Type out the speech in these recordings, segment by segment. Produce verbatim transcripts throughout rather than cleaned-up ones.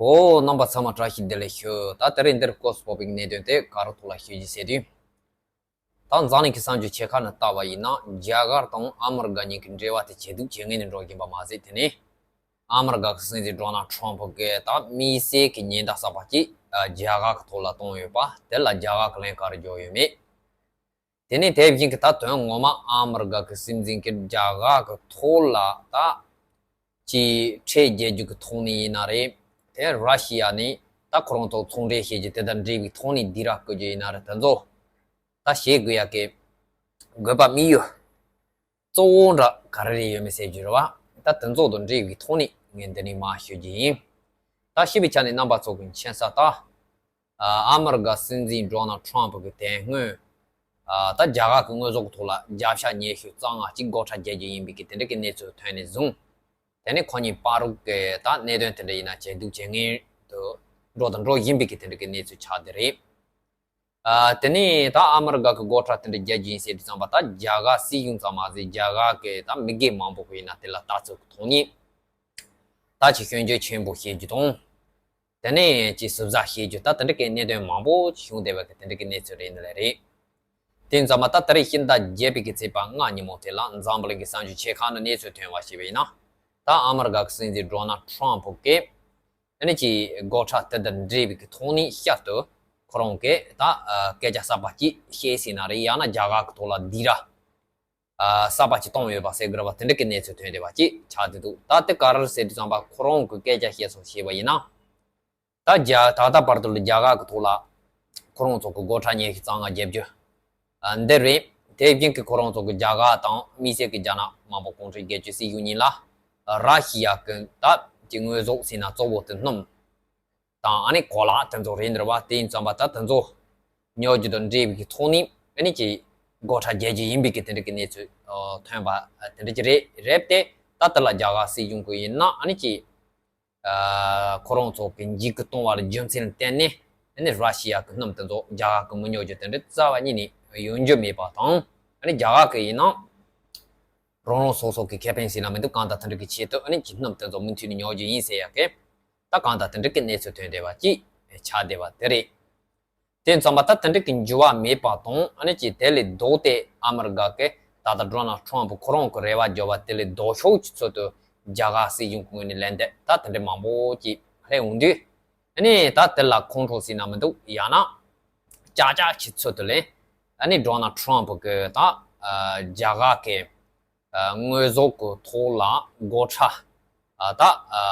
ཨོ། རྣམ་པ་ཚང་མ་བཀྲ་ཤིས་བདེ་ལེགས་ཞུ། ད་དེ་རིང་འདིར་སྐོར་སྤོབས་པའི་གནད་དོན་དེ་ག་རེ་ཐོག་ལ་ཞུ་རྒྱུ་ཟེར་དུས། ད་འཛམ་གླིང་གི་གསར་འགྱུར་ཆེ་ཁག་ནང་ལྟ་བ་ཡིན་ན། རྒྱ་གར་དང་ཨ་མི་རི་ཀ་གཉིས་ཀྱི་འབྲེལ་བ་དེ་ཇེ་སྡུག་ཇེ་ངན་དུ་འགྲོ་བཞིན་པ་མ་ཟད། དེ་ནས་ཨ་མི་རི་ཀ་གི་སྲིད་འཛིན་ཌོ་ནལ་ཊམ་ཕུ་གིས་ད་དམིགས་བསལ་གྱི་ཉེན་བརྡ་གསར་པ་ཅིག་རྒྱ་གར་གྱི་ཐོག་ལ་བཏང་ཡོད་པ་དེ་ལ་རྒྱ་གར་གྱི་ལན་ག་རེ་འཇོག་ཡོད་མེད། དེ་ནས་དེ་བཞིན་གྱི་ད་དོན་ངོ་མ་ཨ་མི་རི་ཀ་གི་སྲིད་འཛིན་གྱིས་རྒྱ་གར་གྱི་ཐོག་ལ་ད་ཅིག་ཁྲལ་འཇལ་རྒྱུ་གི་ཐོག་ནས་ཡིན་ན་རེད། དེ་ར་ཤི་ཡ་ནས་ད་ཁོ་རང་ཚོ་ཚོང་འབྲེལ་བྱེད་རྒྱུ་དེ་དང་འབྲེལ་བའི་ཐོག་ནས་སྡིགས་ར་བསྐུལ་རྒྱུ་ཡིན་ན་རེད། དེ་ཚོ་ད་བྱེད་དགོས་ཡ་གི་དགོས་པ་དམིགས་ཡུལ་གཙོ་བོ་འདྲ་ག་རེ་རེ་ཡོད་མེད་ཟེར་རྒྱུ་རེད་བ། ད་དེ་ཚོ་དང་འབྲེལ་བའི་ཐོག་ནས་ངས་འདི་ནས་མར་ཞུ་རྒྱུ་ཡིན། ད་ཞུས་པའི་ཆ་ནས་རྣམ་པ་ཚོ་གི་མཁྱེན་གསལ་ལྟར། ཨ་མི་རི་ཀ་སྲིད་འཛིན་ཌོ་ནལ་ཊམ་ཕུ་གིས་དེ་སྔོན་ཨ་ད་རྒྱ་གར་གྱི་དངོས་ཟོག་ཐོག་ལ་བརྒྱ་ཆ་ཉི་ཤུ་རྩ་ལྔ་གཅིག་སྒོ་ཁྲལ་རྒྱག་རྒྱུ་ཡིན་པའི་གི་དེ་འདྲ་གི་གནས་ཚུལ་ཐོན་ནས་བཟུང་། དེ་ནས་ཁོ་གཉིས་བར་དུ་གི་ད་གནད་དོན་དེ་འདྲ་ཡིན་ན་ཇེ་སྡུག་ཇེ་ངན་དུ་འགྲོ་དང་འགྲོ་བཞིན་པའི་གི་དེ་འདྲ་གི་གནས་ཚུལ་ཆགས་བསྡད་རེད། ཨ་དེ་ནས་ད་ཨ་མི་རི་ཀ་གི་སྒོ་ཁྲལ་དེ་འདྲ་རྒྱག་རྒྱུ་ཡིན་ཟེར་དུས་ཙམ་པ། ད་རྒྱ་གར་སྲིད་གཞུང་ཙམ་མ་ཟད་རྒྱ་གར་གི་ད་མི་སྒེར་མང་པོ་གི་ཡིན་ན་དེ་ལ་ལྟ་ཚུལ་གི་ཐོག་ནས་ད་ཅིག་སྐྱོན་བརྗོད་ཆེན་པོ་བྱེད་རྒྱུ་དང་། དེ་ནས་ཅིག་ཟུར་ཟ་བྱེད་རྒྱུ། ད་དེ་འདྲ་གི་གནད་དོན་མང་པོ་བྱུང་བསྡད་པ་གི་དེ་འདྲ་གི་གནས་ཚུལ་རེད་འདི་ལ་རེད། དེ་ཙམ་པ་ད་དེ་རིང་ཕྱི་ཟླ་བརྒྱད་པའི་གི་ཚེས་པ་ལྔ་ཉིན་མོ་དེ་ལ་འཛམ་བུ་གླིང་གི་གསར་འགྱུར་ཆེ་ཁག་ནང་གནས་ཚུལ་ཐོན་པ་ཞིག་ཡིན་ན། ད་ཨ་མི་རི་ཀ་གི་སྲིད་འཛིན་ཌོ་ནལ་ཊམ་ཕུ་གིས་ཨ་ནི་ཅིག་སྒོ་ཁྲལ་དེ་དང་འབྲེལ་བའི་གི་ཐོག་ནས་བསྐྱར་དུ་ཁོ་རང་གིས་ད་ཨ་སྐད་ཆ་གསར་པ་ཅིག་བཤད་ཟིན་ན་རེད། ཡང་ན་རྒྱ་གར་གི་ཐོག་ལ་སྡིགས་ར་ཨ་གསར་པ་ཅིག་བཏང་ཡོད་པ་ཟེར་དགོས་རེད་བ། དེ་འདྲ་གི་གནས་ཚུལ་ཐོན་བསྡད་པ་ཅིག་ཆགས་བསྡད་འདུག་ད་དེ་ག་རེ་ཟེར་དུས་ཙམ་པ་ཁོ་རང་གི་སྐད་ཆ་བཤད་སོང་བྱས་པ་ཡིན་ན། ད་རྒྱ་ད་ལྟ་བར་དུ་ལ་རྒྱ་གར་གི་ཐོག་ལ་ཁོ་རང་ཚོ་གི་སྒོ་ཁྲལ་ཉི་ཤུ་རྩ་ལྔ་བརྒྱབ་རྒྱུ་ཨ་འདི་རེད། དེ་བཞིན་གྱི་ཁོ་རང་ཚོ་གི་རྒྱ་གར་དང་དམིགས་བསལ་གྱི་རྒྱ་ནག་དམར་པོ་གུང་ཁྲན་རྒྱལ་གཅེས་སྲིད་གཞུང་གཉིས་ལ་ར་ཤི་ཡ་གི་ད་ཀྱི་དངོས་ཟོག་ཟེར་ན་གཙོ་བོ་དེ་སྣུམ་དང་ཨ་ནི་གོ་ལ་དེ་ཚོ་རེད་འདུག་བ། དེ་ཡིན་ཙམ་པ་ད་དེ་ཚོ་ཉོ་རྒྱུ་དང་འབྲེལ་བའི་གི་ཐོག་ནས་ཨ་ནི་ཀྱི་སྒོ་ཁྲལ་རྒྱག་རྒྱུ་ཡིན་པའི་གི་དེ་འདྲ་གི་གནས་ཚུལ་ཨ་ཐོན་པ་ཨ་དེ་འདྲ་ཅིག་རེད། རེད་དེ་ད་དེ་ལ་རྒྱ་གར་སྲིད་གཞུང་གི་ཡིན་ན་ཨ་ནི་ཀྱི་ཨ་ཁོ་རང་ཚོ་གི་འཇིགས་སྐུལ་གཏོང་བ་ལ་རྒྱུ་མཚན་བརྟེན་ནས་ཨ་ནི་ར་ཤི་ཡ་གི་སྣུམ་དེ་ཚོ་རྒྱ་གར་གི་མི་ཉོ་རྒྱུ་དེ་འདྲ་རྩ་བ་ཉིད་ནས་ཡོང་རྒྱུ་མེད་པ་དང་། ཨ་ནི་རྒྱ་གར་གི་ཡིན་ན་རང་རང་སོ་སོ་གི་ཁེ་ཕན་ཟེར་ན་མི་འདུག་གང་ལྟར་དེ་འདྲ་གི་ཆེད་དུ་ཨ་ནི་ཀྱི་སྣུམ་དེ་ཚོ་མུ་མཐུད་ནས་ཉོ་རྒྱུ་ཡིན་ཟེར་ཡ་གི་ད་གང་ལྟར་དེ་འདྲ་གི་གནས་ཚུལ་ཐོན་བསྡད་པ་ཅིག་ཆགས་བསྡད་པ་དེ་རེད། དེ་ཙམ་པ་ད་དེ་འདྲ་གི་འགྱུར་བ་མེད་པ་དང་། ཨ་ནི་ཅིག་དེ་ལས་ལྡོག་སྟེ་ཨ་མི་རི་ཀ་གི་ད་ལྟ་ཌོ་ནལ་ཊམ་ཕུ་ཁོ་རང་གི་རེ་བ་བརྗོད་པ་དེ་ལས་ལྡོག་ཕྱོགས་ཀྱི་ཚུལ་དུ་རྒྱ་གར་སྲིད་གཞུང་གི་ངོས་ནས་ལན་འདེབས་ད་དེ་འདྲ་མང་པོ་ཅིག་སླེབས་འོང་དུས། ཨ་ནི་ད་དེ་ལ་ཁོང་ཁྲོ་ཟེར་ན་མི་འདུག་ཡང་ན་ཅག་ཅག་གི་ཚུལ་དུ་ལན་ཨ་ནི་ཌོ་ནལ་ཊམ་ཕུ་གི་ད་རྒྱ་གར་གི་ཨ་དངོས་ཟོག་གི་ཐོག་ལ་སྒོ་ཁྲལ་ཨ་ད་ཨ་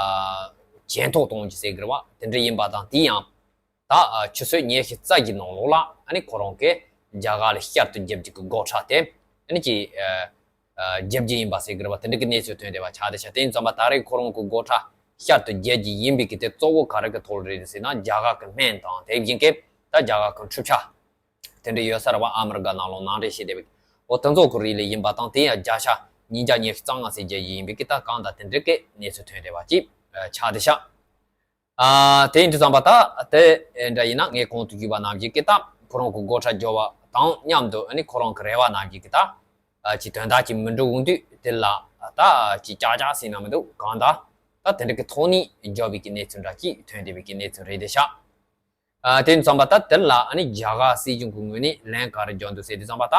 ཇེ་མཐོ་གཏོང་རྒྱུ་ཟེར་གི་རེད་བ། དེ་འདྲ་ཡིན་པ་དང་། དེ་ཡང་ད་ཨ་ཆུ་ཚོད་ཉི་ཤུ་རྩ་བཞི་ནང་ལོགས་ལ་ཨ་ནི་ཁོ་རང་གིས་རྒྱ་གར་ལ་བསྐྱར་དུ་བརྒྱབ་རྒྱུ་གི་སྒོ་ཁྲལ་དེ་ཨ་ནི་ཅིག་ཨ་ཨ་བརྒྱབ་རྒྱུ་ཡིན་པ་ཟེར་གི་རེད་བ། དེ་འདྲ་གི་གནས་ཚུལ་ཐོན་བསྡད་པ་ཆགས་བསྡད་ཤག་དེ་ཡིན་ཙམ་པ་ད་རེས་ཁོ་རང་གི་སྒོ་ཁྲལ་བསྐྱར་དུ་བརྒྱབ་རྒྱུ་ཡིན་པའི་གི་དེ་གཙོ་བོ་ག་རེ་གི་ཐོག་ལ་རེད་ཟེར་ན། རྒྱ་གར་གི་སྨན་དང་དེ་བཞིན་གི་ད་རྒྱ་གར་གི་འཕྲུལ་ཆས་དེ་འདྲ་ཡོད་ས་རེད་བ། ཨ་མི་རི་ཀ་ནང་ལོགས་ནང་འདྲེན་བྱས་བསྡད་པའི་འོ་དེ་ཚོ་གི་རིགས་ལ་ཡིན་པ་དང་། དེ་ཡང་བརྒྱ་ཆ་ཉིས་བརྒྱ་ཉི་ཤུ་རྩ་ལྔ་ཟེར་རྒྱུ་ཡིན་པའི་གི་ད་གང་ལྟར་དེ་འདྲ་གི་གནས་ཚུལ་ཐོན་བསྡད་པ་ཅིག་ཆགས་བསྡད་ཤག་ཨ་དེ་ཡིན་དུས་ཙམ་པ་ད་དེ་འདྲ་ཡིན་ན། ངས་གོང་དུ་ཞུས་པ་ནང་བཞིན་གྱི་ད་ཁོ་རང་གི་སྒོ་ཁྲལ་འཇོག་པ་དང་མཉམ་དུ་ཨ་ནི་ཁོ་རང་གི་རེ་བ་ནང་བཞིན་གྱི་ད་ཨ་ཅིག་དོན་དག་ཅིག་མི་འགྲུབ་འོང་དུས། དེ་ལ་ད་ཅིག་ཅག་ཅག་ཟེར་ན་མི་འདུག་གང་ལྟར་ད་དེ་འདྲ་གི་ཐོག་ནས་འཇོག་པའི་གི་གནས་ཚུལ་འདྲ་ཅིག་ཐོན་བསྡད་པའི་གི་གནས་ཚུལ་རེད་བསྡད་ཤག་ཨ་དེ་ཙམ་པ་ད་དེ་ལ་ཨ་ནི་རྒྱ་གར་སྲིད་གཞུང་གི་ངོས་ནས་ལན་ག་རེ་འཇོག་འདུག་ཟེར་དུས་ཙམ་པ་ད།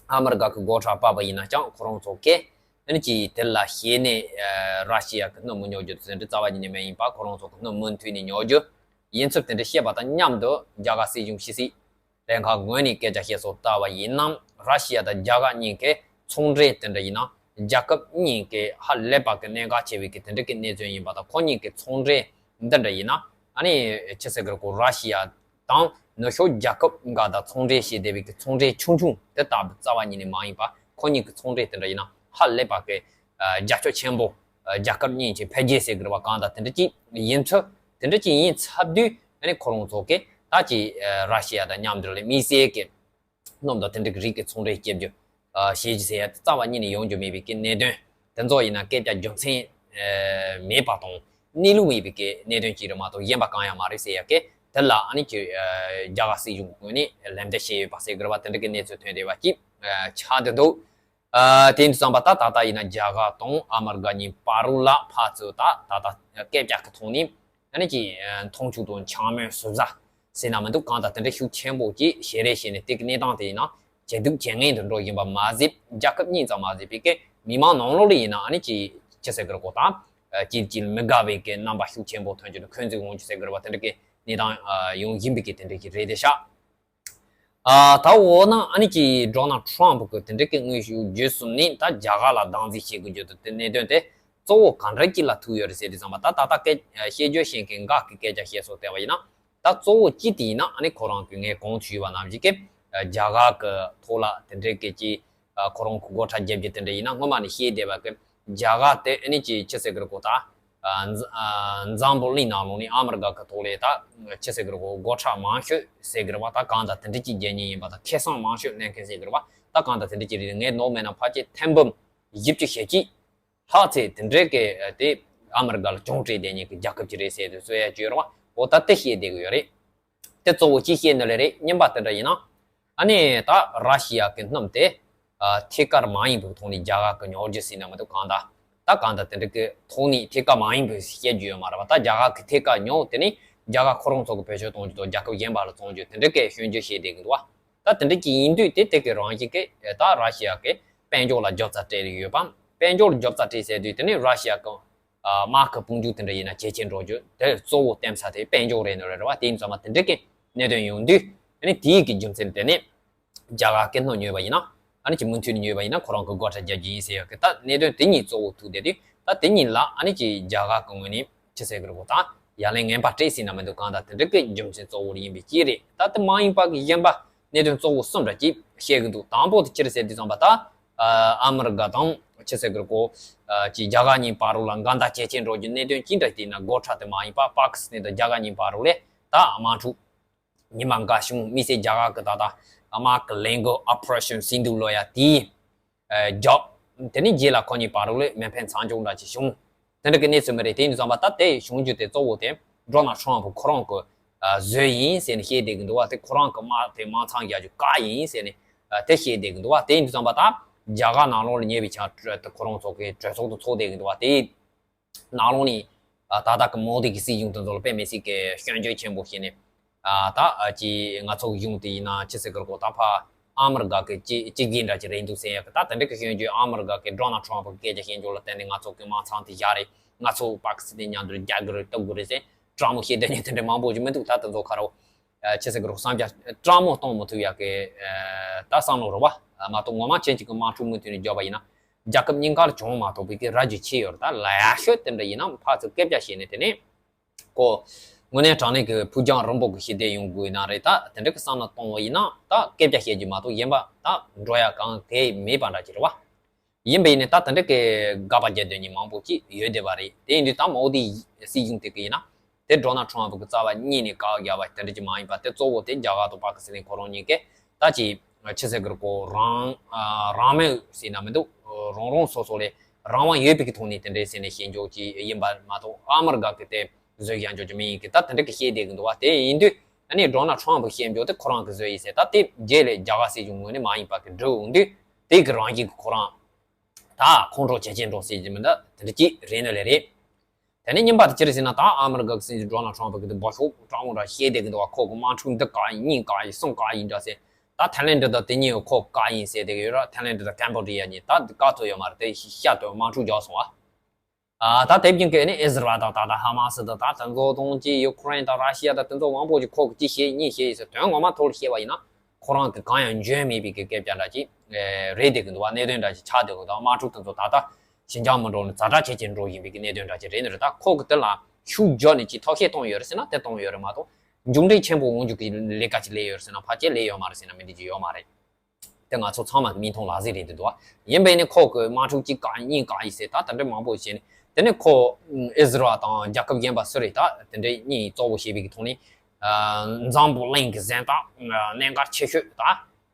ཨ་མི་རི་ཀ་གི་སྒོ་ཁྲལ་སྤར་བ་ཡིན་ན་ཡང་ཁོ་རང་ཚོ་གིས་ཨ་ནི་ཅིག་དེ་ལ་ཞེད་ནས་ཨ་ར་ཤི་ཡ་གི་སྣུམ་མི་ཉོ་རྒྱུ་དེ་འདྲ་རྩ་བ་ཉིད་ནས་མེད། ཡིན་པ་ཁོ་རང་ཚོ་གི་སྣུམ་མུ་མཐུད་ནས་ཉོ་རྒྱུ་ཡིན་ཚུལ་དེ་འདྲ་བཤད་པ་དང་མཉམ་དུ། རྒྱ་གར་སྲིད་གཞུང་ཕྱི་སྲིད་ལྷན་ཁང་ངོས་ནས་སྐད་ཆ་བཤད་སོགས་ལྟ་བ་ཡིན་ན། ར་ཤི་ཡ་དང་རྒྱ་གར་གཉིས་ཀའི་ཚོང་འབྲེལ་དེ་འདྲ་ཡིན་ན་རྒྱལ་ཁབ་གཉིས་ཀའི་ཧ་ལས་པ་གི་གནད་འགག་ཆེ་བའི་གི་དེ་འདྲ་གི་གནད་དོན་ཡིན་པ་དང་། ཁོ་གཉིས་ཀའི་ཚོང་འབྲེལ་འདི་འདྲ་ཡིན་ན་ཨ་ནི་ཅི་ཟེར་གི་རེད་གོ། ར་ཤི་ཡ་དང་ནུབ་ཕྱོགས་རྒྱལ་ཁབ་འགའ་དང་ཚོང་འབྲེལ་བྱེད་བསྡད་པའི་གི་ཚོང་འབྲེལ་ཆུང་ཆུང་དེ་ལྟ་བུ་རྩ་བ་ཉིད་ནས་མ་ཡིན་པ། ཁོ་གཉིས་ཀྱི་ཚོང་འབྲེལ་དེ་འདྲ་ཡིན་ན་ཧ་ལས་པ་གི་ཨ་རྒྱབ་སྐྱོར་ཆེན་པོ། ཨ་རྒྱལ་ཁབ་གཉིས་ཀྱི་འཕེལ་རྒྱས་ཟེར་གི་རེད་བ། གང་ལྟར་དེ་འདྲ་ཅིག་ཡིན་ཚུལ། དེ་འདྲ་ཅིག་ཡིན་ཚར་དུས་ཨ་ནི་ཁོ་རང་ཚོ་གིས་ད་ཅིག་ཨ་ར་ཤི་ཡ་དང་མཉམ་དུ་ལ་དམིགས་བསལ་གྱི་སྣུམ་དང་དེ་འདྲ་གི་རིགས་ཀྱི་ཚོང་འབྲེལ་བྱེད་རྒྱུ་ཨ་བྱེད་རྒྱུ་ཟེར་ཡ་དེ་རྩ་བ་ཉིད་ནས་ཡོང་རྒྱུ་མེད་པའི་གི་གནད་དོན་དེ་ཚོ་ཡིན་ན་སྐད་ཆ་རྒྱུ་མཚན་ཨ་མེད་པ་དང་གནས་ལུགས་མེད་པའི་གི་གནད་དོན་ཅིག་རེད་མ་གཏོགས་གཞན་པ་གང་ཡང་མ་རེད་ཟེར་ཡ་གི་དེ་ལ་ཨ་ནི་ཅིག་ཨ་རྒྱ་གར་སྲིད་གཞུང་གི་ངོས་ནས་ལན་འདེབས་བྱས་ཡོད་པ་ཟེར་གི་རེད་བ། དེ་འདྲ་གི་གནས་ཚུལ་ཐོན་བསྡད་པ་ཅིག་ཨ་ཆགས་བསྡད་འདུག་ཨ་དེ་ཡིན་དུས་ཙམ་པ་ད་ད་ལྟ་ཡིན་ན་རྒྱ་གར་དང་ཨ་མི་རི་ཀ་གཉིས་བར་ལ་ཕར་ཚུར་ད་ད་ལྟ་སྐད་ཆ་གི་ཐོག་ནས་ ཨ་ནི་ཅིག་མཐོང་ཆུང་དང་འཕྱ་སྨོད་ཟུར་ཟ་ཟེར་ན་མི་འདུག་གང་ལྟར་དེ་འདྲ་ཤུགས་ཆེན་པོ་ཅིག་ཞེ་རེ་བྱས་ནས་དེ་གི་གནས་སྟངས་དེ་ཡིན་ན་ཇེ་སྡུག་ཇེ་ངན་དུ་འགྲོ་བཞིན་པ་མ་ཟད། རྒྱལ་ཁབ་གཉིས་ཙམ་མ་ཟད་པའི་གི་མི་མང་ནང་ལོགས་ལ་ཡིན་ན་ཨ་ནི་ཅིག་ཅི་ཟེར་གི་རེད་གོ་ད་ཅིག་ཅིག་མི་དགའ་བའི་གི་རྣམ་པ་ཤུགས་ཆེན་པོ་ཐོན་གྱི་འདུག་འཁོན་འཛིན་འོང་རྒྱུ་ཟེར་གི་རེད་པ། དེ་འདྲ་གི་གནས་སྟངས་ཡོང་བཞིན་པའི་གི་དེ་འདྲ་གི་རེད་དེ་ཤག་ཨ། ད་འོ་ན་ཨ་ནི་ཀྱི་ཌོ་ནལ་ཊམ་ཕ་གི་དེ་འདྲ་གི་དངོས་ཤུགས་བརྒྱུད་གསུམ་ནས་ད་རྒྱ་གར་ལ་སྡང་འཛིན་བྱེད་དགོས་རྒྱུ་དེ་གནད་དོན་དེ་གཙོ་བོ་ག་འདྲ་ཅིག་ལ་ཐུག་ཡོད་རེད་ཟེར་དུས་ཙམ་པ། ད་ད་ལྟ་སྐད་བཤད་རྒྱུ་ཞིག་གི་འགག་གི་སྐད་ཆ་བཤད་སོགས་བལྟས་པ་ཡིན་ན། ད་གཙོ་བོ་ཅི་དེ་ཡིན་ན་ཨ་ནི་ཁོ་རང་གི་ངས་གོང་དུ་ཞུས་པ་ནང་བཞིན་གི་རྒྱ་གར་གི་ཐོག་ལ་དེ་འདྲ་གི་ཅི་ཁོ་རང་གི་སྒོ་ཁྲལ་རྒྱབ་རྒྱུ་དེ་འདྲ་ཡིན་ན་སྔོན་མ་ནས་བཤད་བསྡད་པ་གི་རྒྱ་གར་དེ་ཨ་ནི་ཅི་ཅི་ཟེར་གི་རེད་གོ་ད། ཨ་འཛམ་བུ་གླིང་ནང་ལོགས་ནས་ཨ་མི་རི་ཀ་གི་ཐོག་ལས་ད་ཅི་ཟེར་གི་རེད་གོ་སྒོ་ཁྲལ་མང་ཤོས་ཟེར་གི་རེད་བ། ད་གང་ལྟར་དེ་འདྲ་ཅིག་རྒྱག་མཁན་ཡིན་པ་དང་ཁེ་བཟང་མང་ཤོས་ལེན་མཁན་ཟེར་གི་རེད་བ། ད་གང་ལྟར་དེ་འདྲ་ཅིག་རེད། ངས་ནོར་མེད་ན་ཕལ་ཆེར་ཐེར་འབུམ་བཞི་བཅུ་ཞེ་གཅིག་ལྷག་ཙམ་དེ་འདྲའི་གི་དེ་ཨ་མི་རི་ཀ་ལ་གྱོང་སྤྲད་བསྡད་མཁན་གི་རྒྱལ་ཁབ་ཅིག་རེད་ཟེར་དུས་ཚོད་ཡ་བཅོས་རེད་བ། འོ་ད་དེ་བཤད་བསྡད་གི་ཡོད་རེད། དེ་གཙོ་བོ་ཅི་བཤད་ནི་ལེ་རེད། གཉིས་པ་དེ་འདྲ་ཡིན་ན། ཨ་ནི་ད་ར་ཤི་ཡ་གི་སྣུམ་དེ་ཨ་ཐད་ཀར་མ་ཡིན་པའི་ཐོག་ནས་རྒྱ་གར་གི་ཉོ་རྒྱུ་ཟེར་ན་མི་འདུག་གང་ལྟར་ད་གང་ལྟར་དེ་འདྲ་གི་ཐོག་ནས་ཐད་ཀར་མ་ཡིན་པའི་བཤད་རྒྱུ་ཡོད་མ་རེད་བ། ད་རྒྱ་གར་གི་ཐད་ཀར་ཉོ་དེ་ནི་རྒྱ་གར་ཁོ་རང་ཚོ་གི་བེད་སྤྱོད་གཏོང་རྒྱུ་དང་རྒྱལ་ཁབ་གཞན་པ་ལ་བཙོང་རྒྱུ་དེ་འདྲ་གི་སྐྱོན་བརྗོད་བྱས་བསྡད་གི་འདུག་བ། ད་དེ་འདྲ་གི་ཡིན་དུས་དེ་དེ་གི་རང་བཞིན་གི་ད་ར་ཤི་ཡ་གི་དཔལ་འབྱོར་ལ་རྒྱབ་རྩ་སྤྲད་ཡོད་པ། དཔལ་འབྱོར་རྒྱབ་རྩ་སྤྲད་ཟེར་དུས་དེ་ནི་ར་ཤི་ཡ་གི་དམག་གི་དཔུང་འཇུག་དེ་འདྲ་ཡིན་ན་ཇེ་ཆེར་འགྲོ་རྒྱུ་དེ་གཙོ་བོ་བརྟེན་ས་དེ་དཔལ་འབྱོར་རེད་ནོ་རེད་བ། དེ་ཡིན་ཙང་མ་དེ་འདྲ་གི་གནད་དོན་ཡོང་དུས་ཨ་ནི་དེའི་གི་རྒྱུ་མཚན་དེ་ནི་རྒྱ་གར་གི་སྣུམ་ཉོས་པ་ཡིན་ན་ཨ་ནི་ཅི་མུ་མཐུད་ནས་ཉོས་པ་ཡིན་ན་ཁོ་རང་གི་སྒོ་ཁྲལ་རྒྱག་རྒྱུ་ཡིན་ཟེར་ཡོད་གི། ད་གནད་དོན་དེ་གཉིས་གཙོ་བོ་ཐུག་བསྡད་དུས་ད་དེ་གཉིས་ལ་ཨ་ནི་ཅི་རྒྱ་གར་གི་ངོས་ནས་ཅི་ཟེར་གི་རེད་གོ་ད་ཡ་ལན་ངན་པ་སྤྲད་ཟིན་ན་མི་འདུག་གང་ལྟར་དེ་འདྲ་གི་རྒྱུ་མཚན་གཙོ་བོ་ཡིན་པའི་ཅི་རེད། ད་དེ་མ་ཡིན་པ་གི་གཞན་པ་གནད་དོན་གཙོ་བོ་གསུམ་འདྲ་ཅིག་བཤད་གི་འདུག་དང་པོ་དེ་ཅི་རེད་ཟེར་དུས་ཙམ་པ་ད། ཨ་མི་རི་ཀ་དང་ཅི་ཟེར་གི་རེད་གོ་ཅི་རྒྱ་གར་གཉིས་བར་རུ་ལ་འགལ་ཟླ་ཇེ་ཆེར་འགྲོ་རྒྱུ་གནད་དོན་ཅི་འདྲ་ཞིག་ན་སྒོ་ཁྲལ་དེ་མ་ཡིན་པ་པ་ཀི་སི་ཐན་དང་རྒྱ་གར་གཉིས་བར་རུ་ལས་ད་དམག་འཁྲུག་ཉི་མ་འགའ་བྱུང་། དམིགས་བསལ་རྒྱ་གར་གི་ད་ལྟ་དམག་གི་ལས་འགུལ་ཨོ་པ་རེ་ཤན་སིན་དྷུ་ལབ་ཡ་དེ་རྒྱབ། དེ་ནས་རྗེས་ལ་ཁོ་གཉིས་བར་རུ་ལས་མེ་འཕེན་མཚམས་འཇོག་འདྲ་ཅིག་བྱུང་། དེ་འདྲ་གི་གནས་ཚུལ་མི་རེད། དེ་ཡིན་དུས་ཙམ་པ་ད་དེ་བྱུང་རྒྱུ་དེ་གཙོ་བོ་དེ་ཌོ་ནལ་ཊམ་ཕ་ཁོ་རང་གི་བཟོས་ཡིན་ཟེར་ནས་བཤད་བསྡད་གི་འདུག་བ། དེ་ཁོ་རང་གི་དམག་དེ་དམག་མཚམས་རྒྱག་རྒྱུ་བཀག་ཡིན་ཟེར་ནས་དེ་བཤད་བསྡད་གི་འདུག་བ། དེ་ཡིན་དུས་ཙམ་པ་ད་རྒྱ་གར་ནང་ལོགས་ལ་ཉེ་བའི་ཆར་ཁོ་རང་ཚོ་གི་གྲོས་ཚོགས་དུ་ཚོགས་བསྡད་གི་འདུག་བ། དེ་ནང་ལོགས་ནས་ད་ལྟ་གི་མོ་དི་གི་སྲིད་གཞུང་དེ་ཚོ་ལ་དཔེ་མི་སྲིད་གི་སྐྱོན་བརྗོད་ཆེན་པོ་བྱས་ནས། ཨ་ད་ཨ་ཅི་ང་ཚོ་གི་གཞུང་དེ་ཡིན་ན་ཅི་ཟེར་གི་རེད་གོ་ད་ཕ་ཨ་མི་རི་ཀ་གི་ཅི་ཅི་གི་འདྲ་ཅི་རེད་འདུག་ཟེར་ཡ་གི་ད་དེ་འདྲ་གི་སྐྱོན་བརྗོད། ཨ་མི་རི་ཀ་གི་ཌོ་ནལ་ཊམ་ཕ་གི་སྐད་ཆ་བཤད་འཇོག་ལ་བརྟེན་ནས་ང་ཚོ་གི་དམག་མཚམས་དེ་བཞག་རེད། ང་ཚོ་པ་ཀི་སི་ཐན་མཉམ་དུ་རྒྱག་གི་རེད་གཏུག་གི་རེད་ཟེར་དྲང་མོ་བཤད་བསྡད་མཁན་དེ་འདྲ་མང་པོ་ཞིག་མི་འདུག་ད་དེ་ཚོ་ཁ་རོ་ཨ་ཅི་ཟེར་གི་རེད་བསམ་རྒྱ་དྲང་མོ་གཏོང་མི་ཐུབ་ཡ་གི་ཨ་ད་བསམ་བློ་རེད་བ། མ་གཏོགས་ངོ་མ་ཅན་གཅིག་གི་དམག་འཁྲུག་མུ་མཐུད་ནས་བརྒྱབ་པ་ཡིན་ན་རྒྱལ་ཁབ་གཉིས་ཀར་གྱོང་མ་ཐོགས་པའི་གི་ར་རྒྱུ་ཆེ་ཡོད་རེད། ད་ལ་ཡ་ཤོད་དེ་འདྲ་ཡིན་ན་ཕར་ཚུར་སྐད་ཆ་བཤད་ནས་དེ་ནས། ཁོ་དངོས་གནས་དྲང་གནས་ཀྱི་ཕུགས་རྒྱང་རིང་པོ་གི་ཞི་བདེ་ཡོང་དགོས་ན་རེད། ད་དེ་འདྲ་གི་བསམ་བློ་གཏོང་བ་ཡིན་ན་ད་སྐད་ཆ་བཤད་རྒྱུ་མ་གཏོགས་གཞན་པ་ད་འགྲོ་ཡ་གང་གལ་མེད་པ་འདྲ་ཅིག་རེད་བ། ཡིན་པ་ཡིན་ནའི་ད་དེ་འདྲ་གི་དགག་པ་རྒྱག་འདོད་མཁན་མང་པོ་ཅིག་ཡོད་བསྡད་པ་རེད། དེ་ཡིན་དུས་ད་མོ་དི་སྲིད་གཞུང་དེ་གི་ཡིན་ན་དེ་ཌོ་ནལ་ཊམ་ཕ་གི་རྩ་བ་ཉིད་ནས་བཀག་རྒྱག་པ་དེ་འདྲ་ཅིག་མ་ཡིན་པ་དེ་གཙོ་བོ་དེ་རྒྱ་གར་དང་པ་ཀི་སི་ཐན་ཁོ་རང་གཉིས་ཀས་ད་ཅི་ཅི་ཟེར་གི་རེད་གོ་རང་རང་མོས་ཟེར་ན་མི་འདུག་རང་རང་སོ་སོ་ལས་རང་དབང་ཡོད་པའི་གི་ཐོག་ནས་དེ་འདྲའི་ཟེར་ནས་བཤད་འཇོག་ཅིག་ཡིན་པ་མ་གཏོགས་ཨ་མི་རི་ཀ་གི་དེ། བཟོས་བཞག་འཇོག་རྒྱུ་མིན་ཡིན་གི་ད་དེ་འདྲ་གི་བཤད་བསྡད་གི་འདུག་བ། དེ་ཡིན་དུས་ཨ་ནི་ཌོ་ནལ་ཊམ་ཕ་གི་བཤད་འཇོག་དེ་ཁོ་རང་གི་བཟོས་ཡིན་ཟེར། ད་དེ་རྗེས་ལས་རྒྱ་གར་སྲིད་གཞུང་ངོས་ནས་མ་ཡིན་པ་གི་སྒྲུབ་འོང་དུས་དེ་གི་རང་བཞིན་གི་ཁོ་རང་ད་ཁོང་ཁྲོ་ཇེ་ཆེར་འགྲོ་སྲིད་ཀྱི་མི་འདུག་དེ་འདྲ་ཅིག་རེད་ནི་ལས་རེད། དེ་ནས་གཉིས་པ་དེ་ཅི་རེད་ཟེར་ན་ད་ཨ་མི་རི་ཀ་གི་སྲིད་འཛིན་ཌོ་ནལ་ཊམ་ཕ་གི་དེ་འབོད་ཤོག་སྤྲང་བོ་འདྲ་བཤད་བསྡད་གི་འདུག་བ། ཁོ་གི་དམག་འཁྲུག་འདི་བཀག་ཡིན་གཉིས་བཀག་ཡིན་གསུམ་བཀག་ཡིན་འདྲ་ཟེར། ད་ཐའི་ལེན་ཌི་དང་དེ་གཉིས་ཁོ་བཀག་ཡིན་ཟེར་བསྡད་གི་ཡོད་ར། ཐའི་ལེན་ཌི་དང་ཀམ་བྷོ་ཌི་ཡ་གཉིས་ད་བཀག་ཐུབ་ཡོད་མ་རེད། དེ་ཤ་སྟོད་དམག་འཁྲུག་རྒྱག་སོང་བ། ཨ་ད་དེ་བཞིན་གྱི་ནི་ཨི་ཟི་རལ་དང་ད་ལྟ་ཧ་མ་སི་དང་ད་དེ་ཚོ་དང་ཅི་ཡུ་ཁུ་རེན་དང་ར་ཤི་ཡ་དང་དེ་ཚོ་མང་པོ་ཞིག་ཁོ་གི་ཅི་བཤད་གཉིས་བཤད་ཡིན་ཟེར་དོན་ངོ་མ་ཐོག་ལ་བཤད་པ་ཡིན་ན་ཁོ་རང་གི་གང་ཡང་འཇོན་མེད་པའི་གི་སྐད་ཆ་འདྲ་ཅིག་རེད་བསྡད་གི་འདུག་བ། གནད་དོན་འདྲ་ཅིག་ཆགས་བསྡད་གི་འདུག་དམག་འཁྲུག་དེ་ཚོ་ད་ལྟ་ཞི་འཇམ་མི་འགྲོ་ནས་ཛ་དྲག་ཆེ་ཆེར་འགྲོ་བཞིན་པའི་གི་གནད་དོན་འདྲ་ཅིག་རེད་ནི་རེད། ད་ཁོ་གི་དེ་ལ་ཤུགས་རྒྱག་ནས་ཅིག་ཐབས་ཤེས་གཏོང་ཡོད་རེད་ཟེར་ན་དེ་གཏོང་ཡོད་རེད་མ་གཏོགས་མཇུག་འབྲས་ཆེན་པོ་འོང་རྒྱུ་གི་ལས་ཀ་ཅིག་ལས་ཡོད་རེད་ཟེར་ན་ཕལ་ཆེར་ལས་ཡོད་མ་རེད་ཟེར་ན་མི་འདི་ཅིག་ཡོད་མ་རེད། དེ་ང་ཚོ་ཚང་མ་གི་མིག་མཐོང་ལག་ཟིན་རེད་འདུག་བ། ཡིན་པས་ནི་ཁོ་གི་དམག་འཁྲུག་གཅིག་བཀག་གཉིས་བཀག་ཡིན་ཟེར་ད་དེ་འདྲ་མང་པོ་བྱས་ནས་དེ་ནས་ཁོ་ཨིས་ར་ཨེལ་དང་རྒྱལ་ཁབ་གཞན་པ་སུ་རེད་ད་དེ་འདྲའི་གཉིས་གཙོ་བོ་བྱས་པའི་གི་ཐོག་ནས་འཛམ་བུ་གླིང་གི་གཟེངས་རྟགས་གནད་འགག་ཆེ་ཤོས་ད་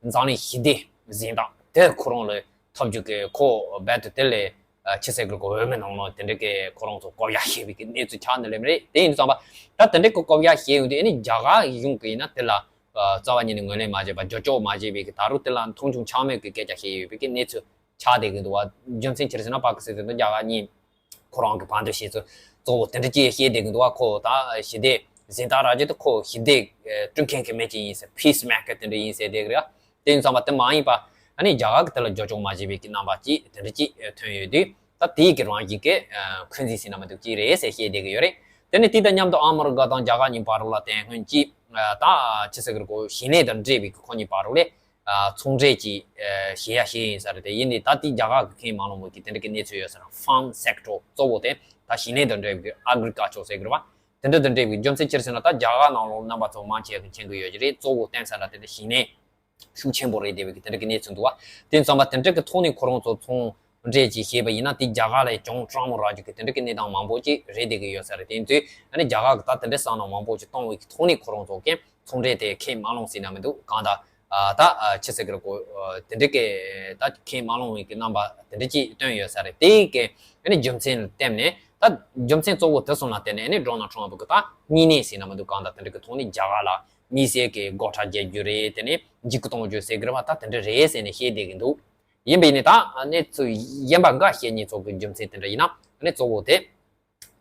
འཛམ་གླིང་ཞི་བདེ་གཟེངས་རྟགས་དེ་ཁོ་རང་ལ་ཐོབ་རྒྱུ་གི་ཁོ་རྦད་དེ་དེ་ལས་ཆི་ཟེར་གི་གོ་འོས་མི་ནང་ལོགས་དེ་འདྲ་གི་ཁོ་རང་ཚོ་བསྐོ་བཞག་བྱས་པའི་གི་གནས་ཚུལ་ཆགས་འདི་ལས་མ་རེད། དེ་ཡིན་དུས་ཙམ་པ་ད་དེ་འདྲ་གི་བསྐོ་བཞག་བྱས་ཡོང་དུས་ཨ་ནི་རྒྱ་གར་གཞུང་གི་ཡིན་ན་དེ་ལ། རྩ་བ་ཉིད་ནས་ངོས་ལེན་མ་བྱས་པ་རྒྱབ་སྐྱོར་མ་བྱས་པའི་གི་ད་རུང་དེ་ལ་མཐོང་ཆུང་འཕྱ་སྨོད་ཀྱི་སྐད་ཆ་བཤད་ཡོད་པའི་གི་གནས་ཚུལ་ཆགས་བསྡད་ཀྱི་འདུག་བ། རྒྱུ་མཚན་ཅི་རེད་ཟེར་ན་པ་ཀི་སི་ཐན་དང་རྒྱ་གར་གཉིས་ཁོ་རང་གི་བར་འདུམ་བྱས་ཚུལ་ གཙོ་བོ་དེ་འདྲ་ཅིག་བཤད་བསྡད་ཀྱི་འདུག་བ། ཁོ་ད་ཞི་བདེ་གཟེངས་རྟགས་རག་རྒྱུ་དེ་ཁོ་ཞི་བདེ་བསྐྲུན་མཁན་གྱི་མི་ཅིག་ཡིན་ཟེར། Peacemaker དེ་འདྲ་ཡིན་ཟེར་བསྡད་ཀྱི་རེད། དེ་ཡིན་ཙང་མ་དེ་མ་ཡིན་པ་ཨ་ནི་རྒྱ་གར་གྱི་དེ་ལ་རྒྱབ་སྐྱོར་མ་བྱས་པའི་གི་རྣམ་པ་ཅིག་དེ་འདྲ་ཅིག་ཐོན་ཡོད་དུས། ད་དེའི་གི་རང་བཞིན་གྱི་འཁོན་འཛིན་ཟེར་ན་མི་འདུག་ཅིག་རེད་ཟེར་བཤད་བསྡད་ཀྱི་ཡོད་རེད། དེ་ནས་དེ་དང་མཉམ་དུ་ཨ་མི་རི་ཀ་དང་རྒྱ་གར་གཉིས་བར་ལ་དེ་སྔོན་གྱི་ད་ཆི་ཟེར་གི་རེད། ཁོ་ཞིང་ལས་དང་འབྲེལ་བའི་གི་ཁོ་གཉིས་བར་ལ་ཚོང་འབྲེལ་གྱི་བྱེད་ཡ་བྱས་ཡིན་ས་རེད། དེ་ཡིན་དུས་ད་དེ་རྒྱ་གར་གྱི་ཁས་མ་བླངས་པའི་གི་དེ་འདྲ་གི་གནས་ཚུལ་ཡོད་ས་རེད། Farm sector གཙོ་བོ་དེ་ད་ཞིང་ལས་དང་འབྲེལ་བའི་གི་agriculture ཟེར་གི་རེད་བ། དེ་འདྲ་དང་འབྲེལ་བའི་རྒྱུ་མཚན་ཅི་རེད་ཟེར་ན། ད་རྒྱ་གར་ནང་ལོགས་རྣམ་པ་ཚོ་མང་ཆེ་གི་མཁྱེན་གི་ཡོད་ཀྱི་རེད། གཙོ་བོ་བསྟན་ས་ལ་དེ་འདྲ་ཞིང་ལས་ཤུགས་ཆེན་པོ་རེད་བསྡད་པའི་གི་དེ་འདྲ་གི་གནས་ཚུལ་འདུག་བ། དེ་ཙམ་པ་དེ་འདྲ་གི་ཐོག་ནས་ཁོ་རང་ཚོ་ཚོང་འབྲེལ་ཅིག་བྱས་པ་ཡིན་ན། དེ་རྒྱ་གར་ལ་ཅུང་སྤྲང་མོ་རག་རྒྱུ་གི་དེ་འདྲ་གི་གནས་སྟངས་མང་པོ་ཅིག་རེད་བསྡད་གི་ཡོད་ས་རེད། དེ་ཡིན་དུས་ཨ་ནི་རྒྱ་གར་གི་ད་དེ་འདྲ་བསམ་བློ་མང་པོ་ཅིག་གཏོང་བའི་གི་ཐོག་ནས་ཁོ་རང་ཚོ་གི་ཚོང་འབྲེལ་དེ་ཁས་མ་བླངས་ཟེར་ན་མི་འདུག། གང་ལྟར་ཨ་ད་ཨ་ཆི་ཟེར་གི་རེད། ཁོ་ཨ་དེ་འདྲ་གི་ད་ཁས་མ་བླངས་པའི་གི་རྣམ་པ་དེ་འདྲ་ཅིག་བཏོན་ཡོད་ས་རེད། དེ་གི་ཨ་ནི་རྒྱུ་མཚན་ལ་བརྟེན་ནས། ད་རྒྱུ་མཚན་གཙོ་བོ་དེ་གསུམ་ལ་བརྟེན་ནས་ཨ་ནི་Donald Trump གི་ད་གཉིས་ནས་ཟེར་ན་མི་འདུག། གང་ལྟར་དེ་འདྲ་གི་ཐོག་ནས་རྒྱ་གར་ལ་དམིགས་བསལ་གྱི་སྒོ་ཁྲལ་རྒྱག་རྒྱུ་རེད། དེ་ནས་འཇིགས་སྐུལ་གཏོང་རྒྱུ་ཟེར་གི་རེད་བ། ད་དེ་འདྲ་རེད་ཟེར་ནས་བཤད་བསྡད་གི་འདུག། ཡིན་པ་ཡིན་ནའི་ད་གནས་ཚུལ་གཞན་པ་འགའ་བཤད་མཁན་ཚོ་གི་རྒྱུ་མཚན་དེ་འདྲ་ཡིན་ན། ཨ་ནི་གཙོ་བོ་དེ་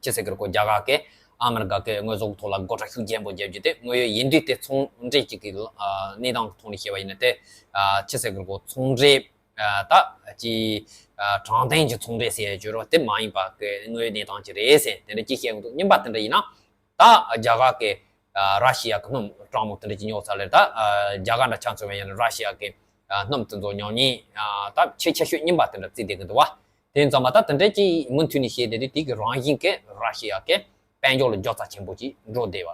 ཆི་ཟེར་གི་རེད། ཁོ་རྒྱ་གར་གི་ཨ་མི་རི་ཀ་གི་དངོས་ཟོག་ཐོག་ལ་སྒོ་ཁྲལ་ཤུགས་ཆེན་པོ་རྒྱག་རྒྱུ་དེ་དངོས་ཡོད་ཡིན་དུས། དེ་ཚོང་འབྲེལ་གཅིག་གི་གནས་སྟངས་ཀྱི་ཐོག་ནས་བཤད་པ་ཡིན་ན། དེ་ཆི་ཟེར་གི་རེད། ཁོ་ཚོང་འབྲེལ་ད་ཅི་དྲང་བདེན་གྱི་ཚོང་འབྲེལ་ཟེར་ཡ་བརྗོད་རོགས། དེ་མ་ཡིན་པ་གི་དངོས་ཡོད་གནས་སྟངས་ཅིག་རེད་ཟེར་དེ་འདྲ་ཅིག་བཤད་གི་འདུག། རྙིང་པ་དེ་འདྲ་ཡིན་ན། ད་རྒྱ་གར་གི་ར་ཤི་ཡ་གི་སྣུམ་སྤྲང་མོ་དེ་འདྲ་ཅིག་ཉོ་ས་ལེར། ད་རྒྱ་གར་འདྲ་ཆ་མཚོན་པ་ཡིན་ན་ར་ཤི་ཡ་གི་སྣུམ་དེ་ཚོ་ཉོ་མཁན་ད་ཆེས་ཆེ་ཤོས་རྙིང་པ་དེ་འདྲ་བརྩིས་བསྡད་གི་འདུག་བ། དེ་ཙམ་པ་ད་དེ་འདྲ་ཅིག་མུ་མཐུད་ནས་བཤད་བསྡད་དུས། དེ་གི་རང་བཞིན་གྱིས་ར་ཤི་ཡ་གི་དཔལ་འབྱོར་ལ་རྒྱོ་ཚད་ཆེན་པོ་ཅིག་འགྲོ་བསྡད་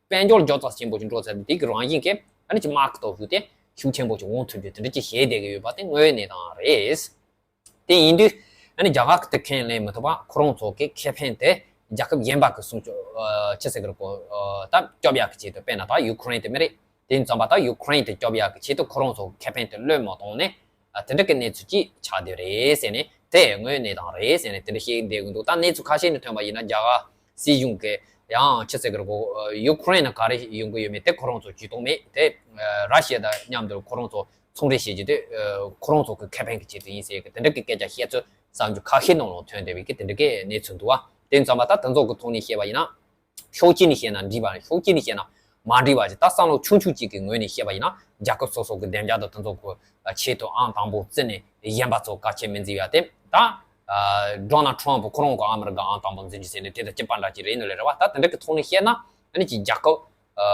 པ། དཔལ་འབྱོར་རྒྱོ་ཚད་ཆེན་པོ་ཅིག་འགྲོ་ཚར་དུས། དེ་གི་རང་བཞིན་གྱིས་ཨ་ནི་ཅིག་དམག་གི་སྟོབས་ཤུགས་དེ་ཤུགས་ཆེན་པོ་ཅིག་འོང་ཐུབ་རྒྱུ་དེ་འདྲ་ཅིག་བྱས་བསྡད་ཀྱི་ཡོད་པ་དེ་དངོས་ཡོད་གནས་སྟངས་རེད། དེ་ཡིན་དུས་ཨ་ནི་རྒྱ་གར་གྱིས་དེ་ཁས་ལེན་མི་ཐུབ་པ། ཁོ་རང་ཚོ་གི་ཁེ་ཕན་དེ་རྒྱལ་ཁབ་གཞན་པ་གི་སྲུང་སྐྱོབ་ཨ་ཆི་ཟེར་གི་རེད། ཁོ་ཨ་ད་སྐྱོབ་ཡག་གི་ཆེད་དུ། དཔེར་ན་ད་ཡུ་ཁུ་རེན་དེ་མི་རེད། དེ་ཙམ་པ་ད་ཡུ་ཁུ་རེན་དེ་སྐྱོབ་ཡག་གི་ཆེད་དུ་ཁོ་རང་ཚོ་གི་ཁེ་ཕན་དེ་བློས་མ་བཏང་ནས། ཨ་དེ་འདྲ་གི་གནས་ཚུལ་ཅིག་ཆགས་བསྡད་རེད་ཟེར་ནས། དེ་དངོས་ཡོད་གནས་སྟངས་རེད་ཟེར་ནས་དེ་འདྲ་བཤད་བསྡད་གི་འདུག། ད་གནས་ཚུལ་ཁ་ཤས་ནས་ཐོན་པ་ཡིན་ན། རྒྱ་གར་སྲིད་གཞུང་གིས་ཡང་ཆི་ཟེར་གི་རེད། ཁོ་ཡུ་ཁུ་རེན་ནང་ག་རེ་ཡོང་གི་ཡོད་མེད་དེ་ཁོ་རང་ཚོ་ཇུས་གཏོགས་མེད། དེ་ར་ཤི་ཡ་དང་མཉམ་དུ་ཁོ་རང་ཚོ་ཚོང་འབྲེལ་བྱེད་རྒྱུ་དེ་ཁོ་རང་ཚོ་གི་ཁེ་ཕན་གྱི་ཆེད་དུ་ཡིན་ཟེར་གི་དེ་འདྲ་གི་སྐད་ཆ་བཤད་ཚུལ་གསར་འགྱུར་ཁ་ཤས་ནང་ལ་ཐོན་བསྡད་པའི་གི་དེ་འདྲ་གི་གནས་ཚུལ་འདུག་བ། དེ་ཙམ་པ་ད་དེ་ཚོ་གི་ཐོག་ནས་བཤད་པ་ཡིན་ན། ཕྱོགས་གཅིག་ནས་བཤད་ན་འགྲིག་པ་རེད། ཕྱོགས་གཅིག་ནས་བཤད་ན་མ་འགྲིག་པ་ཅིག། ད་བསམ་བློ་ཆུང་ཆུང་གཅིག་གི་ངོས་ནས་བཤད་པ་ཡིན་ན། རྒྱལ་ཁབ་སོ་སོ་གི་བདེ་འཇགས་དང་དེ་ཚོ་གི་ཆེད་དུ་ཨང་དང་པོ་བརྩིས་ནས་གཞན་པ་ཚོ་གལ་ཆེ་མི་འཛིན་པ་དེ། ད་ཨ་ཌོ་ནལ་ཊམ་ཕུ་ཁོ་རང་གི་ཨ་མི་རི་ཀ་ཨང་དང་པོ་འཛིན་རྒྱུ་ཟེར་ནས་དེ་དང་གཅིག་པ་འདྲ་ཅིག་རེད་ནི་ལེ་རེད་བ། ད་དེ་འདྲ་གི་ཐོག་ནས་བཤད་ན་ཨ་ནི་ཅིག་རྒྱལ་ཁབ་ཨ་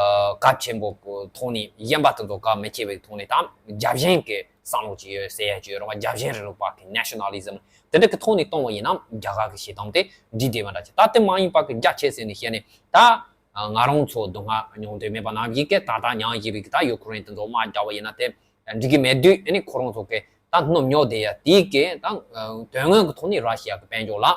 གལ་ཆེན་པོ་གི་ཐོག་ནས། གཞན་པ་དེ་ཚོ་གལ་མི་ཆེ་བའི་ཐོག་ནས། ད་རྒྱབ་ཆེན་གི་བསམ་བློ་ཅིག་ཡོད་ཟེར་ཡ་ཅིག་ཡོད་རེད་བ། རྒྱབ་ཆེན་རིང་ལུགས་པ་གི་ནེ་ཤ་ན་ལི་ཛམ་དེ་འདྲ་གི་ཐོག་ནས་གཏོང་བ་ཡིན་ན་རྒྱ་གར་གི་བྱེད་སྟངས་དེ་འགྲིག་བསྡད་པ་འདྲ་ཅིག། ད་དེ་མ་ཡིན་པ་གི་རྒྱ་ཆེ་ཟེར་ནས་བཤད་ནས། ད་ང་རང་ཚོ་སྡུག་བསྔལ་མྱོང་འདོད་མེད་པ་ནང་བཞིན་གི་ད་ལྟ་མྱངས་བཞིན་པའི་གི་ད་ཡུ་ཁུ་རེན་དེ་ཚོ་དམག་རྒྱག་པ་ཡིན་ན་དེ་འགྲིག་གི་མེད་དུས། ཨ་ནི་ཁོ་རང་ཚོ་གི་ད་སྣུམ་ཉོ་བསྡད་ཡ་དེ་གི་ད་དོན་དངོས་གི་ཐོག་ནས་ར་ཤི་ཡ་གི་དཔལ་འབྱོར་ལ་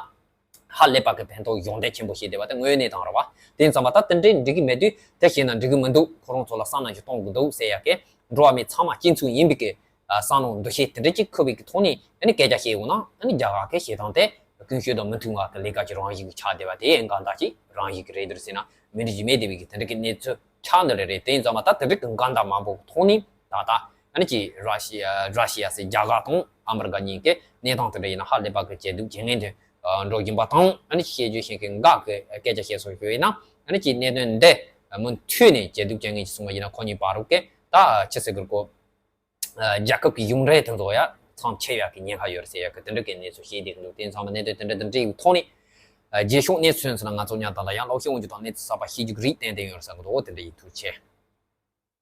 ཧ་ལས་པ་གི་ཕན་ཐོགས་གཞོགས་འདེགས་ཆེན་པོ་བྱས་བསྡད་པ་དེ་དངོས་ཡོད་གནས་སྟངས་རེད་བ། དེ་ཙམ་པ་ད་དེ་འདྲའི་འགྲིག་གི་མེད་དུས། དེ་བྱས་ན་འགྲིག་གི་མི་འདུག། ཁོ་རང་ཚོ་ལ་བསམ་ན་ཞིག་གཏོང་དགོས་འདུག་ཟེར་ཡ་གི། འགྲོ་བ་མི་ཚང་མ་གཅིག་མཚུངས་ཡིན་པའི་གི་ཨ་བསམ་བློ་འདུ་ཤེས་དེ་འདྲ་ཅིག་འཁོར་བའི་གི་ཐོག་ནས་ཨ་ནི་སྐད་ཆ་བཤད་འོང་ན། ཨ་ནི་རྒྱ་གར་གི་བྱེད་སྟངས་དེ་ཀུན་སྤྱོད་དང་མི་མཐུན་པ་གི་ལས་ཀ་ཅིག་རང་བཞིན་གྱིས་ཆགས་བསྡད་པ་དེ་འགལ་ཟླ་ཅིག་རང་བཞིན་གྱིས་རེད་འདུག་ཟེར་ན་མི་འགྲིག་རྒྱུ་མེད་བསྡད་པའི་གི་དེ་འདྲ་གི་གནས་ཚུལ་ཆགས་འདུག་ལེ་རེད། དེ་ཡིན་ཙང་མ་ད་དེ་འདྲ་གི་འགལ་ཟླ་མང་པོ་གི་ཐོག་ནས་ད་ལྟ་ཨ་ནི་ཅིག་ར་ཤི་ཡ་ར་ཤི་ཡ་ཟེར། རྒྱ་གར་དང་ཨ་མི་རི་ཀ་གཉིས་ཀྱི་གནས་སྟངས་དེ་འདྲ་ཡིན་ན་ཧ་ལས་པ་གི་ཇེ་སྡུག་ཇེ་ངན་དུ་འགྲོ་བཞིན་པ་དང་། ཨ་ནི་བཤད་རྒྱུ་བཤད་མཁན་འགའ་གི་སྐད་ཆ་བཤད་སོང་ཞུ་ཡིན་ན། ཨ་ནི་ཅིག་གནད་དོན་འདི་མུ་མཐུད་ནས་ཇེ་སྡུག་ཇེ་ངན་ཅིག་སོང་བ་ཡིན་ན། ཁོ་གཉིས་བར་དུ་གི་ད་ཆི་ཟེར་གི་རེད། ཁོ་རྒྱལ་ཁབ་ཀྱི་གཞུང་འབྲེལ་དེ་ཚོ་ཡ་མཚམས་ཆད་ཡག་གི་ཉེན་ཁ་ཡོད་རེད་ཟེར་ཡག་གི་དེ་འདྲ་གི་གནས་ཚུལ་བཤད་བསྡད་ཀྱི་འདུག། དེ་ཚང་མ་གནད་དོན་དེ་འདྲ་དང་འབྲེལ་བའི་ཐོག་ནས་རྗེས་ཕྱོགས་གནས་ཚུལ་ཚོ་ལ་ང་ཚོ་མཉམ་དུ་ཡང་ལོག་ཤེས་འོང་རྒྱུ་དང་། གནས་ཚུལ་གསར་པ་ཤེས་རྒྱུ་གི་རིགས་ཏན་ཏན་ཡོད་རེད་བསམ་གི་འདུག། འོ་དེ་འདྲ་ཡིན། ཐུགས་རྗེ་ཆེ།